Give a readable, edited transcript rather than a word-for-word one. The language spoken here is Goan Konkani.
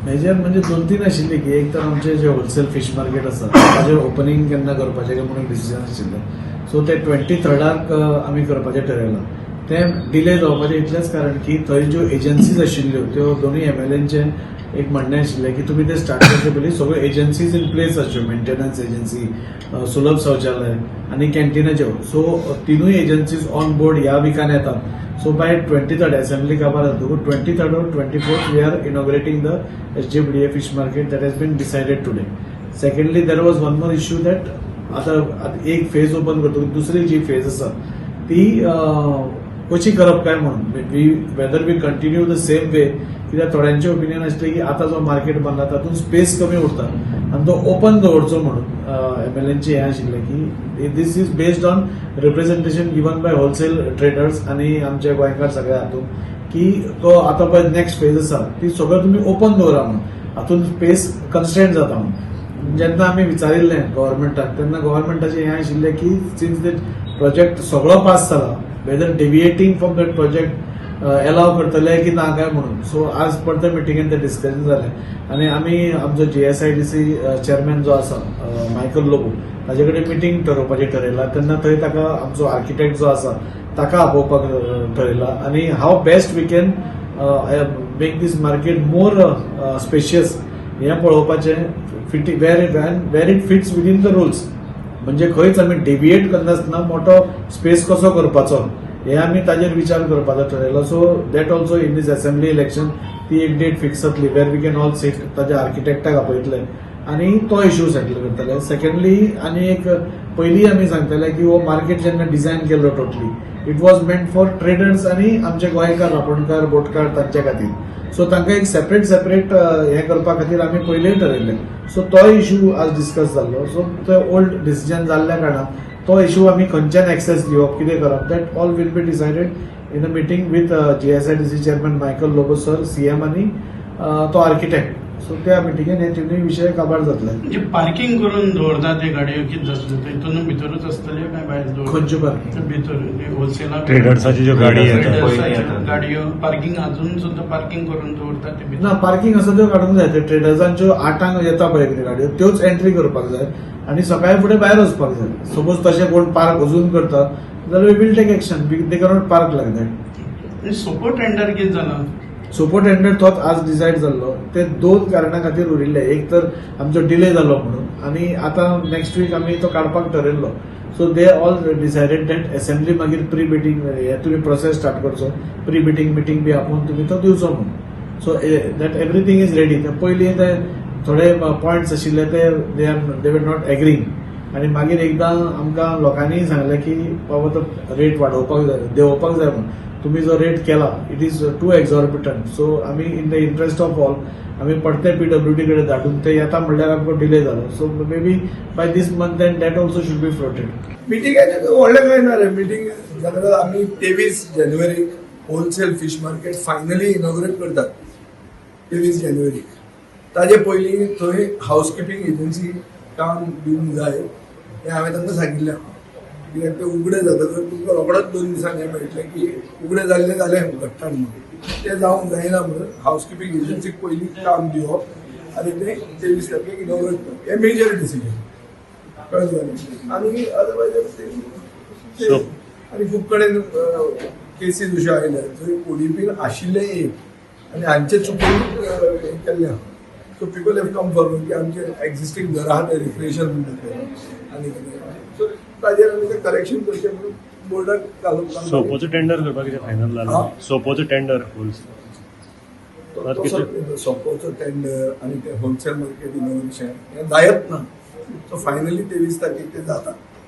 मेजर म्हणजे दोन तीन आशिल्ली की एक तर आमचे जे होलसेल फिश मार्केट आसा ताजेर ओपनिंग केन्ना करपाचें काय म्हणून डिसिजन आशिल्लें. सो ते 23rd आमी करपाचें ठरयलां. तें डिले जावपाचें इतलेंच कारण की थंय ज्यो एजन्सीज आशिल्ल्यो त्यो दोनूय एमएलएंचें एक म्हणणें आशिल्लें की तुमी ते स्टार्ट करचे पयलीं सगळ्यो एजन्सीज इन प्लेस आसच्यो, मेंटेनन्स एजन्सी, सुलभ शौचालय आनी कॅन्टिनाच्यो. सो तिनूय एजन्सीज ऑन बोर्ड ह्या विकान येतात. So by 23rd assembly काबार जातकूच 23rd or 24th we are inaugurating the SJPDA fish market. That has been decided today. Secondly, there was one more issue that आता आता एक फेज ओपन करतो, दुसरी जी फेज आसा ती कशी करप काय म्हणून, we whether we continue the same way, कित्याक थोड्यांचे ओपिनियन आसलें की आतां जो मार्केट बांदला तातूंत स्पेस कमी उरता आनी तो ओपन दवरचो म्हणून. एम एल एनचे हें आशिल्लें की this is based on representation given by wholesale traders आनी आमचे गोंयकार सगळे हातूंत की तो आतां पळय नेक्स्ट फेज आसा ती सगळं तुमी ओपन दवरा म्हणून, हातूंत स्पेस कन्स्ट्रेंट जाता म्हणून. जेन्ना आमी विचारिल्लें गव्हर्मेंटाक तेन्ना गव्हर्मेंटाचें हें आशिल्लें की सिन्स that project सगळो पास जाला, whether deviating from that project allow करतले की ना काय म्हणून. सो आज परते मिटिंगेन तें डिस्कशन जालें आनी आमी आमचो जीएसआयडीसी चेअरमॅन जो आसा मायकल लोबो ताजे कडेन मिटींग ठरोवपाचें ठरयलां. तेन्ना थंय ताका आमचो आर्किटेक्ट जो आसा ताका आपोवपाक ठरयलां आनी how best we can make this market more spacious हें पळोवपाचें, fit where it fits within the rules, म्हणजे खंयच आमी डेविएट करनासतना मोठो स्पेस कसो करपाचो हे आमी ताजेर विचार करपाचो ठरयलो. So that also in this assembly election ती एक डेट फिक्स जातली where we can all sit, ताज्या आर्किटेक्टाक आपयतले आनी तो इशू सेटल करतले. सेकंडली, आनी एक पयलीं आमी सांगतले की हो मार्केट जेन्ना डिझायन केल्लो, totally it was meant for traders आनी आमचे गोंयकार, रापणकार, बोटकार तांच्या खातीर. सो तांकां एक सेपरेट सेपरेट हें करपा खातीर आमी पयलीं ठरयल्लें. सो तोय इशू आज डिस्कस जाल्लो. सो तो ओल्ड डिसिजन जाल्ल्या कारणान तो इशू आमी खंयच्यान एक्सेस दिवप, कितें करप, that all will be decided in a meeting with GSIDC chairman Michael Lobo sir, CM आनी तो आर्किटेक्ट. सो त्या मिटिंगेन हे तिनूय विशय काबार जातले. म्हणजे पार्किंग करून दवरता ते गाडयो, कितें जातलें? तितून भितरूच आसतल्यो काय भायर दवर? खंयच्यो पार्किंग? भितर होलसेलाक. ट्रेडर्साची ज्यो गाडी येता. ट्रेडर्साच्यो गाडयो पार्किंग, अजून सुद्दां पार्किंग करून दवरता ते भितर. ना, पार्किंग आसा त्यो काडूंक जाय. ते ट्रेडर्सांच्यो 8आंक येता पळय कितें गाडयो, त्योच एंट्री करपाक जाय आनी सकाळी फुडें भायर वचपाक जाय. सपोज तशें कोण पार्क अजून करता जाल्यार we will take action. They cannot park like that. सोपो टेंडर कितें जाला? सोपो टेंडर तोच आज डिसायड जाल्लो. ते दोन कारणां खातीर उरिल्ले. एक तर आमचो डिले जालो म्हणून आनी आतां नेक्स्ट वीक आमी तो काडपाक ठरयल्लो. So they all decided that assembly मागीर प्री बिडींग हे तुमी प्रोसेस स्टार्ट करचो, प्री बिडींग मिटींग बी आपोवन तुमी तो दिवचो म्हणून. So that everything is ready. ते पयलीं ते थोडे पॉयंट्स आशिल्ले ते they were not agreeing आनी मागीर एकदां आमकां लोकांनीय सांगलें की बाबा तो रेट वाडोवपाक जाय, देंवोवपाक जाय म्हणून. तुमी जो रेट केला, it is too exorbitant. So आमी in the interest of all आमी परते पीडब्ल्यूडी कडेन धाडून ते येता म्हणल्यार आमकां डिले जालो. So maybe by this month and that also should be floated. मिटिंगाचें व्हडलें कांय ना रे. मिटींग जाल्यार आमी 23 जानेवारीक wholesale fish market finally inaugurate करतात 23 जानेवारीक. ताजे पयलीं थंय हावस किपींग एजन्सी काम दिवंक जाय हें हांवें तांकां सांगिल्लें, कित्याक ते उगडे जातकच तुमकां रोखडोच 2 दिसांनी हें मेळटलें की उगडे जाल्लें जालें घडटात म्हणून. तें जावंक जायना म्हणून हावस किपींग एजन्सीक पयलीं काम दिवप आनी तें 23 तारखेक इनॉग्रेट करप हें मेजर डिसिजन, कळ्ळें तुका? आनी अदरवायज आनी खूब कडेन केसीस अश्यो आयल्या जंय ओडीपीन आशिल्लें एक आनी हांचे चुकून हें केल्लें आहा. So people have come forward की आमचे एक्झिस्टींग घर आहा ते रिक्रिएशन म्हणटा ते आनी कितें. सो ताजेर आमी तें करेक्शन करचें म्हणून बोर्डाक घालून काम. सोपोचो टेंडर करपाक कितें फायनल हा? जालें? सोपोचो टेंडर होलसेल. तो सोपोचो टेंडर आनी ते होलसेल मार्केट इनॉग्रेशन हें जायत ना. सो फायनली 23 तारखेक ते जाता.